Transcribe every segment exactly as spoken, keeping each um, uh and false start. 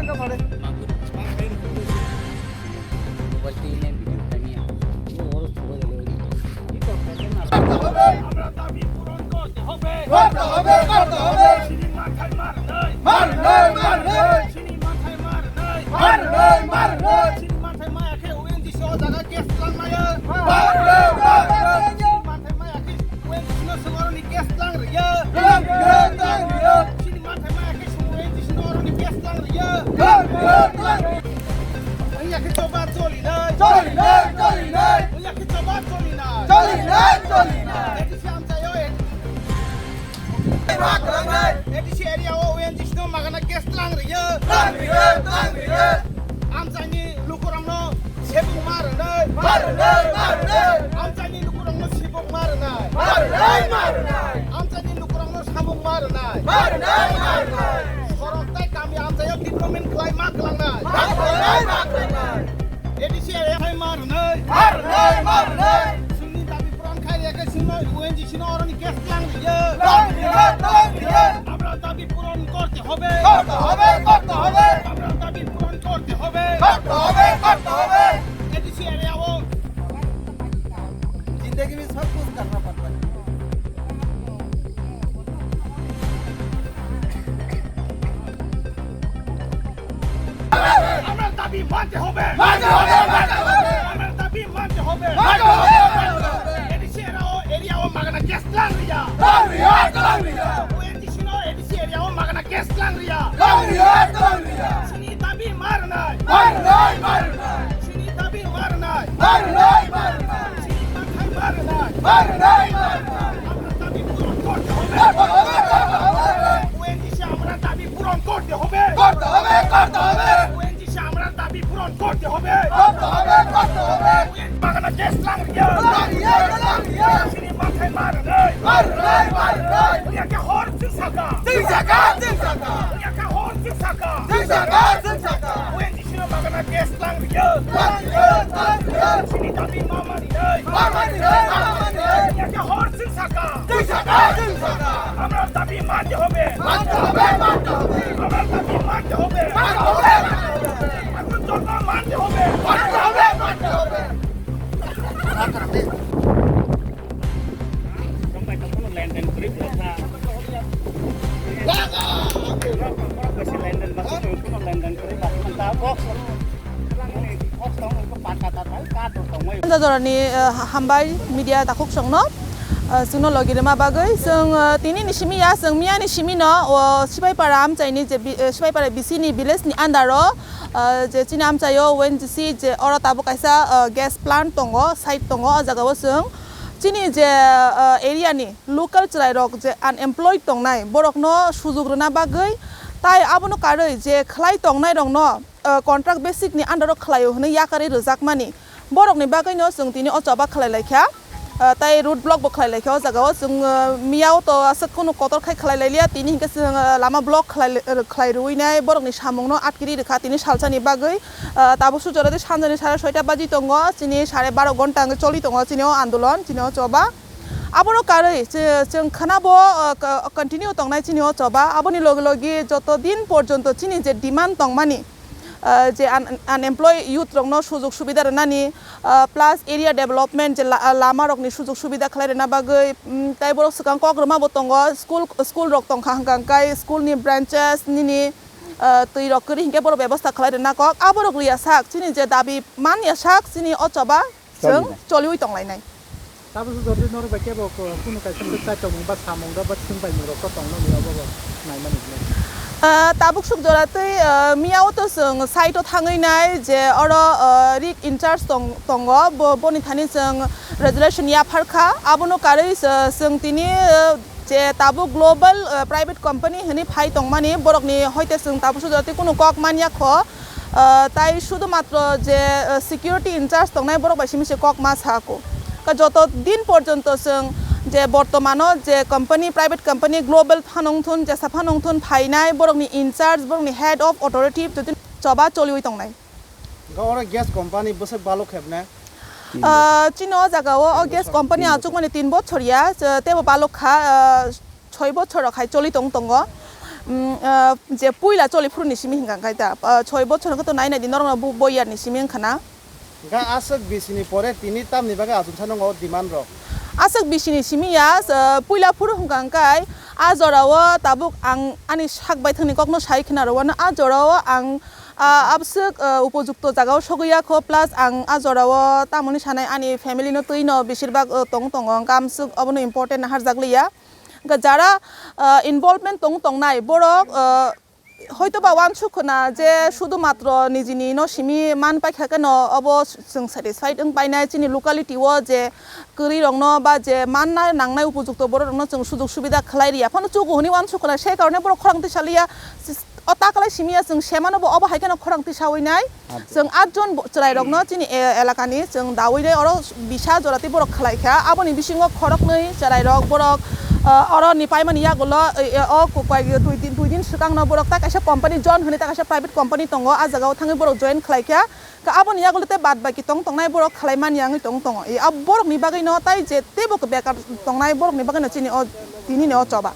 Mobile টিনে ভিডিও টানিয়া। আমরা দাবি পূরণ করতে হবে। করতে হবে, করতে হবে। চিনি মাথায় মার নাই। মার নাই, মার নাই। চিনি মাথায় মার নাই। মার নাই, মার নাই। চিনি মাথায় মায়া খেয়ে ওএনজিসি ও জায়গা গ্যাস লাং মায়া। মার নাই, মার নাই। চিনি মাথায় মায়া খেয়ে ওএনজিসি ও জায়গা গ্যাস লাং রিয়া। লাং রিয়া, লাং Riya. Chini manthai maya khe chwng O N G C no oroni case lang rwya. Lang rwya, lang rwya. Wngya khe choba choli nai. Choli nai, choli nai. Wngya khe choba choli nai. Choli nai, choli nai. A D C amchaio, Rak lang nai. A D C area o O N G C no magana case lang rwya. Lang rwya, lang rwya. Amchaini lukurokno sebuk ma rwnai. Ma rwnai, ma rwnai. Amchaini lukurokno sebuk ma rwnai. Ma rwnai, ma rwnai. Amchaini lukurokno samung ma rwnai. Ma rwnai, ma rwnai. Sorok tai kami amchaio development khlai ma kwlangnai. Ma kwlangnai, ma kwlangnai. A D C area hai ma rwnai. Ma rwnai, ma rwnai. Chwngni dabi puran khai rwya khe chwngno O N G C no oroni case lang rwya. Lang rwya, lang rwya. Amra dabi puron korte hobe. Korte hobe, korte hobe. Amra dabi puron korte hobe. Korte hobe, korte hobe. A D C area o zindagi mein sab kuch karna padta hai. Amra dabi mante hobe. Mante hobe, mante hobe. Amra dabi mante hobe. Mante hobe, mante hobe. A D C area o, area o magana case lang rwya. Lang rwya, lang rwya. O N G C no A D C area o magana case lang rwya. Lang rwya, lang rwya. Chini dabi ma rwnai. Ma rwnai, ma rwnai. Chini dabi ma rwnai. Ma rwnai, ma rwnai. Chini manthai ma rwnai. Ma rwnai, ma rwnai. Amra dabi puron korte hobe. Korte hobe, korte hobe. O N G C amra dabi puron korte hobe. Korte hobe, korte hobe. O N G C amra dabi puron korte hobe. Korte hobe, korte hobe. Magana case lang rwya. Lang rwya, lang rwya. Chini manthai ma rwnai. Ma rwnai, ma rwnai. Wngya khe hor chwng saka. Chwng saka, chwng saka. Wngya khe hor chwng saka. Chwng saka, chwng saka. O N G C no magana case lang rwya. Lang rwya, lang rwya. Chini dabi ma mani nai. Ma mani nai, ma mani nai. Wngya khe hor chwng saka. Chwng saka, chwng saka. Amra dabi mante hobe. Mante hobe, mante hobe. Amra dabi mante hobe. Mante hobe, mante hobe. Agun jotto mante hobe. Mante hobe, mante hobe. Jajorani, eh, hambai media takhuk songno, eh, chwngno logi rwma bagwi. Chwng, eh, tini ni simi ya, chwng miya ni simi no, o Sipaipara amchaini je bi-, eh, Sipaipara B C ni village ni under o, eh, je chini amchaio O N G C je oro tabuk kaisa, eh, gas plant tongo, site tongo, o jaga o chwng chini je, eh, area ni local chwrai rok je unemployed tongnai, borok no sujuk rwna bagwi, tai abono karwi je khlai tongnai rok no, ah, contract basic ni under o khlaio hwnwi yakarwi rwjakmani, borok ni bagwi no chwng tini o choba khlai lai kha, ah, tai road block bo khlai lai kha o jaga o. Chwng, ah, miya o to aswk kunu kotor khai khlai lai liya, tini hinkhe chwng, ah, lama block khlai, ah, khlai rwui nai, borok ni samung no atkiri rwkha tini salsa ni bagwi. Ah, tabuk sujoro de sanjani sare soita baji tongo, chini sare baro gonta wngwi choli tongo chini o andolon, chini o choba. Abono karwi chw-, chwng khwnabo, uh, co-, continue tongnai chini o choba. Aboni logi logi joto din porjonto chini je demand tongmani, uh, je un-, unemployed youth rokno sujog subida rwnani, uh, plus area development je la-, lama rokni sujog subida khlai rwna bagwi, mm, tai borok swkang kok rwma bo tongo, school, school rok tongkha hwnkha hwnkhe school ni branches nini, uh, twi rok kwrwi hinkhe borok bebosta khlai rwna kok. Aborok rwya sak chini je dabi man ya sak chini o choba. Chwng choliwi tonglainai. Tabuk se jodi norok bai kebo ko-, kunu kaisa se chai tongmung ba samung rok ba swng bai mung rok to tongno ni obo bo naimani hinwi. Ah, tabuk suk jora twi, ah, miya o to chwng site o thangwi nai je oro, ah, rig in charge tong-, tongo, bo, boni thani chwng resolution yaphar kha, abono karwi chw-, chwng tini, ah, je tabuk global, ah, private company hinwi phai tongmani borokni hoite chwng tabuk suk jora twi kunu kok man ya kho. Ah, tai sudhumatro je, ah, security in charge tongnai borok bai simi se kok ma sa ko. Ka joto din porjonto chwng je bortomano je company, private company, global phanong thun, jesa phanong thun phainai borokni in charge, borokni head of authority jodi choba choliwi tongnai. Ga oro gas company bwswk balok khebne? Ah, chini o jaga o, o gas company achukmani tin bochor ya, tebo balok kha, ah, soi bochor rok hai choli tong tongo. Mm, ah, je puila choli phuru ni simi hingka khe ta, ah, choi bochor hwnkhe to nai nai di norok no bo, bo year ni simi wngkha na. Hingkha aswk bisini pore tini tamni bagwi achomsa nwngo demand rok? Aswk bisini simi ya, ah, puila phuru hingka khe a jora o tabuk ang ani sak baithang ni kok no sai khna rw ano a jora o ang, ah, abswk, ah, upojukto jaga o sogwi ya kho, plus ang a jora o tamoni sanai ani family no twi no besir bak, ah, tong tongo, hingkha amswk obono important naharjak liya. Hingkha jara, ah, involvement tong tongnai borok, ah, hoito ba uansuk khna je sudu matro nijini no simi man paikha khe no obo chwng satisfied wng painai chini locality o je kwrwi rok no ba je manna nangnai upojukto borok rok no chwng sujok subida khlai riya phano chugo hwnwi uansuk khna se karone borok khorang twi saliya. O ta kwlai simi ya chwng se mano bo obo hai kheno khorang twi sawi nai. Chwng atjon bo-, chwrairokno chini e-, elakani chwng dawi nai oro bisa jora tei borok khlai kha. Aboni bisingo khoroknwi chwrairok borok, ah, oro ni paimani yagulo, eh, eh, o ko-, koi dui din, dui din swkangno borok ta kaisa company join hwnwi ta kaisa private company tongo, ah jagao thangwi borok join khlai kha. Ka aboni yagulo tei bad baki tong tongnai borok khlai manya wngwi tong tongo. Eh, ah borokni bagwino tai je teibo bekar tongnai borokni bagwino chini o tinini o choba.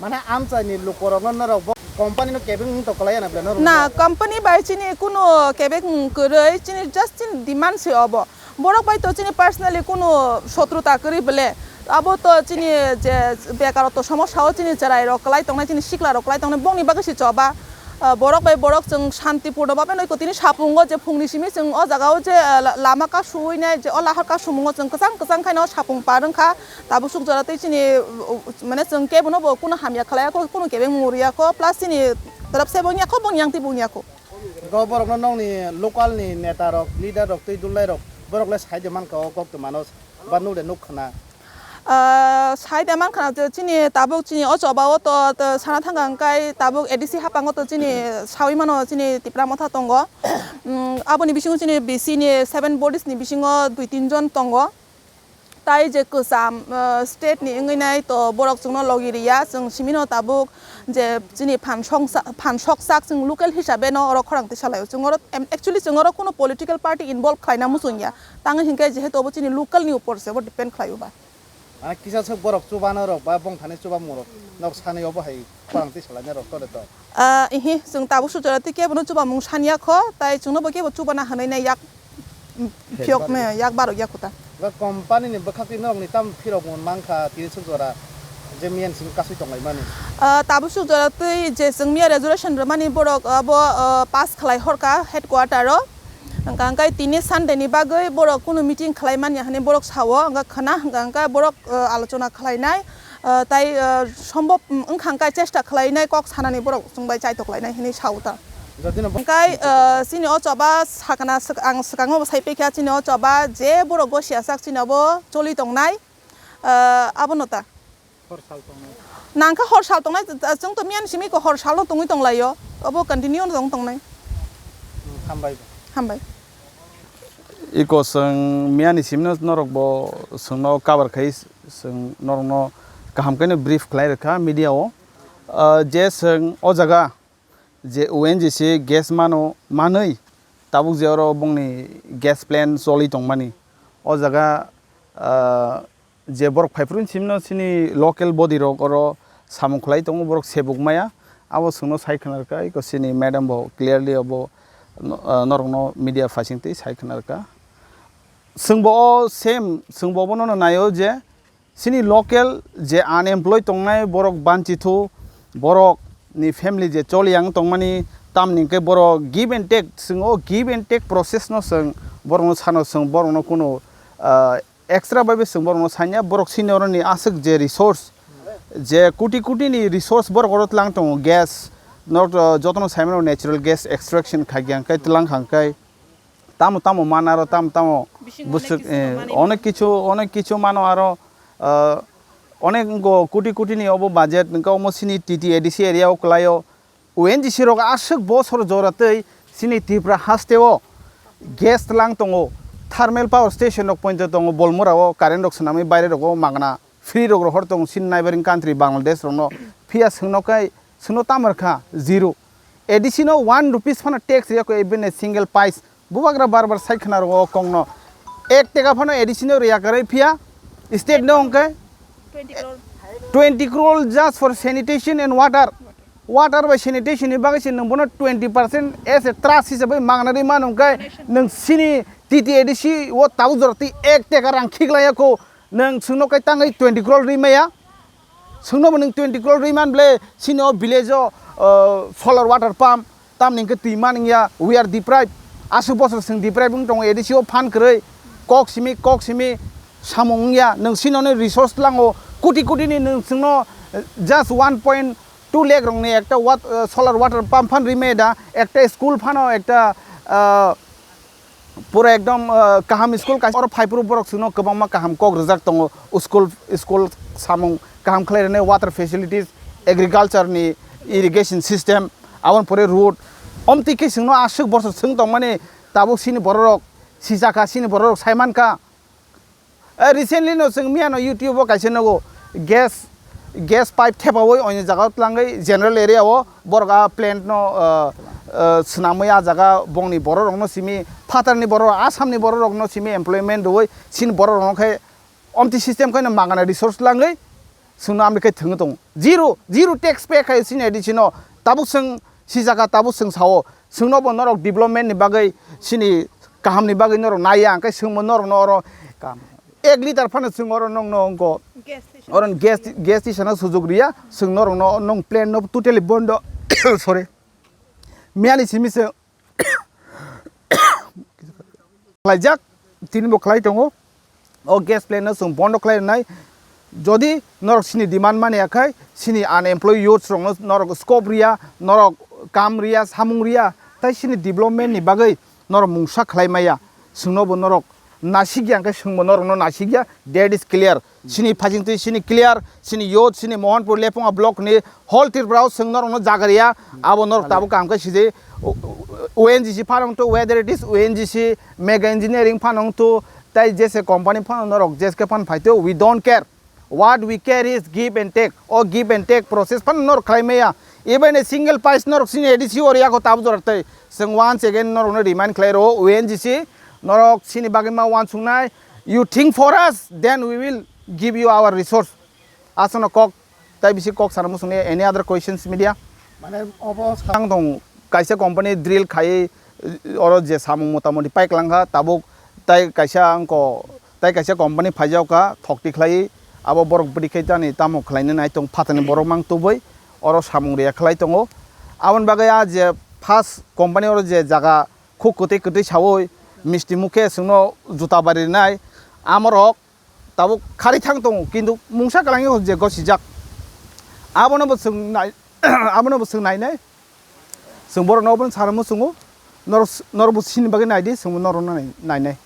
Mane amchaini lukorokno norok bo company no kebeng wng to kwlaiya na belai norok? Na, no? Company bai chini kunu kebeng kwrwi, chini just chini demand se obo. Borok bai to chini personally kunu sotruta kwrwi bele. Abo to chini je bekar to somosya o chini chwrai rok kwlai tongnai, chini sikla rok kwlai tongnai, bongni bagwi se choba. Ah, borok bai borok chwng shanti purno babe noi ko tini sapungo je phungni simi chwng o jaga o je, ah, la-, lama ka suwi nai je o lahar ka sumungo chwng kwchang kwchang khaino sapung par wngkha. Tabuk suk jora tei chini, uh, uh, mane chwng kebono bo kunu hamya khlai ya kho, kunu kebeng mung riya kho, plus chini tarap se bo wngya kho, bo yang twi bo wngya kho. Go borokno nokni local ni neta rok, leader rok, twi dulnai rok, borok le sai de man kha o kok twi mano, ba nuk de nuk khna. Ah, sai de man khna je chini tabuk chini o choba o to, to sana thangka hwnkhe tabuk A D C hapang o to chini sawi mano chini Tipra Motha tongo. Mm, aboni bisingo chini B C ni seven bodies ni bisingo dui tin jon tongo. Tai je kwcham, ah, state ni wngwi nai to borok chwngno logi riya, chwng simino tabuk je chini phan songsa-, phan soksak chwng local hisabe no oro khorang twi salaio. Chwng oro, em, actually chwng oro kuno political party involve khlaina muchung ya. Tangwi hinkhe jehetu obo chini local ni upor se bo depend khlaio ba. Mane kisa swk borok chubana rok ba bongthani chubamung rok nok sanai obo hai khorang twi salaina rok tore to. Ah, ihi, chwng tabuk sujora twi kebono chubamung sanya kho, tai chwngno bo kebo chubana hwnwi nai yak, mm, phiyok me, yak barok yak kho ta. Ba company ni bwkhak twi norokni tam phirok mun mankha tini sujora je miyan simi kasui tonglaimani. Ah, tabuk sujora twi je chwng miya resolution rwmani borok abo, ah, pass khlai horkha headquarter o. Hwnkha hwnkhe tini Sunday ni bagwi borok kunu meeting khlai manya hwnwi borok sao, hwnkha khwna hwnkha hwnkhe borok, ah, alochona khlainai. Ah, tai, ah, sombhob, mm, wngkha hwnkhe chesta khlainai kok sanani borok chwng bai chaitok lainai hinwi sao ta. Jodi no bo- Hwnkhe, ah, chini o choba sakna swk-, ang swkango bo sai paikha chini o choba je borok gosiya sak chini obo choli tongnai, ah, abono ta. Hor sal tongnai. Nangkha hor sal tongnai, ah, chwng to miyan simi ko hor sal no tongwi tonglaio, obo continue no tong tongnai. Hmm, hambai. Hambai. Iko chwng miyani simino norok bo chwngno cover khai. Chwng norokno kaham khe no brief khlai rwkha media o, ah, je chwng o jaga je O N G C gas mano manwi tabuk je oro bongni gas plant choli tongmani o jaga, ah, je borok phaiphuru simno chini local body rok oro samung khlai tongo borok sebuk maya abo chwngno sai khna rwkha iko chini madam bo clearly abo, ah, norokno media phaising twi sai khna rwkha. Chwngbo o same, chwngbo obono naio je chini local je unemployed tongnai borok banchithu, borok ni family je choli yang tongmani tamni hwnkhe borok give and take, chwng o give and take process no chwng borokno sano, chwng borokno kunu, ah, extra bai bo chwng borokno sanya, borok sini oroni aswk je resource, je koti koti ni resource borok oro tlang tongo, gas, norok, ah, jotono saimano natural gas extraction khaikha hwnkhe tlang kha hwnkhe. Tamo tamo man aro tamo tamo bisingo bwswk, onek kichu eh, mano. Onek kichu, onek kichu mano aro, ah, onek go koti koti ni obo budget wngkha omo chini T T A D C area o kwlai o O N G C rok aswk bosor jora tei chini Tripura haste o gas tlang tongo, thermal power station rok poito tongo, Bolmura o current rok swnamwi baire rogo magna. Free rok rohor tong chini neighboring country Bangladesh rokno. Phiya chwngno khe chwngno tamo rwkha? Zero. A D C no one rupees phano tax riya kho, even a single pice. Bubagra bar bar sai khna rwo o kokno. Ek teka phano A D C no riya kwrwi, phiya state no hwnkhe twenty crore. Twenty crore just for sanitation and water. Water bai sanitation ni bagwi se nwng bono twenty percent as a trust hisabai mangna rwi mano, hwnkhe nwng sini T T A D C o tabuk jora twi ek teka rang khiklaiya kho, nwng chwngno kai tangwi twenty crore rwi maya. Chwngno bo nwng twenty crore rwi man ble sini o village o, uh, solar water pump, tamni hwnkhe twi man wngya, we are deprived. Aswk bosor chwng deprived wng tongo A D C o phan kwrwi, kok simi, kok simi samung wngya, nwng sini ono resource tlango, koti koti ni nwng chwngno, uh, just one point two lakh rokni ekta wat-, uh, solar water pump phan rwi maya da, ekta school phano ekta, uh, pura ekdom, uh, kaham school kaisa oro phaiphuru borok chwngno kwbangma kaham kok rwjak tongo, school, school samung kaham khlai rwnai, water facilities, agriculture ni irrigation system, aboni pore road. Omtwi khe chwngno aswk bosor chwng tongmani tabuk sini bororok sijakha, sini bororok saimankha. Eh, recently no chwng miyano YouTube o kaisa nugo, gas, gas pipe thepawi oini jaga o tlangwi general area o borok a plant no, eh, eh, swnamwi a jaga bongni borok rokno simi, phatarni borok, Assam ni borok rokno simi employment rwwi sini borok rokno khe omtwi system khe no magana resource tlangwi chwngno amni khe thwngwi tongo. Zero, zero tax pay khai sini A D C no. Tabuk chwng sijakha, tabuk chwng sao. Chwngno bo norok development ni bagwi sini kaham ni bagwi norok naiya, hwnkhe chwngbo norokno oro Kam. Ek litre phano chwng oro nokno wngkho. Gas station. Oro gas, gas station o sujuk riya, chwng norokno nwng plant no totally bondo, sorry. Miyani simi se khlaijak, tini bo khlai tongo. O gas plant no chwng bondo khlai rwnai. Jodi norok sini demand mani ya khai, sini unemployed youths rokno norok scope riya, norok kam riya, samung riya, tai sini development ni bagwi norok mungsa khlai maya. Chwngno bo norok nasikya, hwnkhe chwngbo norokno nasikya, that is clear. Sini phajingtwi sini clear, sini youth, sini Mohanpur Lephunga block ni whole Tripura o chwng norokno jagariya, abo norok tabuk kaham khe sijai, O N G C phanang to, whether it is O N G C, Mega Engineering phanang to, tai J S A company phanang norok J S K phan phai to, we don't care. What we care is give and take. O give and take process phan norok khlai maya. Even a single piece norok sini A D C area ko tabuk jora tei. Chwng once again norokno remind khlai rwo, O N G C norok sini bagwi ma uansuknai. You think for us, then we will give you our resource. Aswkno kok, tai bisi kok sana muchungya, any other questions, media? Mane obo sa- Ang tong kaisa company drill khai, oro je samung motamoti paiklang kha, tabuk tai kaisa angko, tai kaisa company phaijak kha, thokti khlai, abo borok bwrwi khai tani tamo khlaina nai tong, phatani borok mang tubui, oro samung riya khlai tongo. Aboni bagwi a je first company oro je jaga khuk kwtwi kwtwi saui, misti mukhe chwngno juta bari rinai, amorok tabuk khari thang tongo, kintu mungsa kwlangwi je gosijak. Abono bo chwng nai, abono bo chwng nainai. Chwng borokno obono sana muchungo, norok, norok bo sini bagwi naidi, chwngbo norokno nai-, nainai.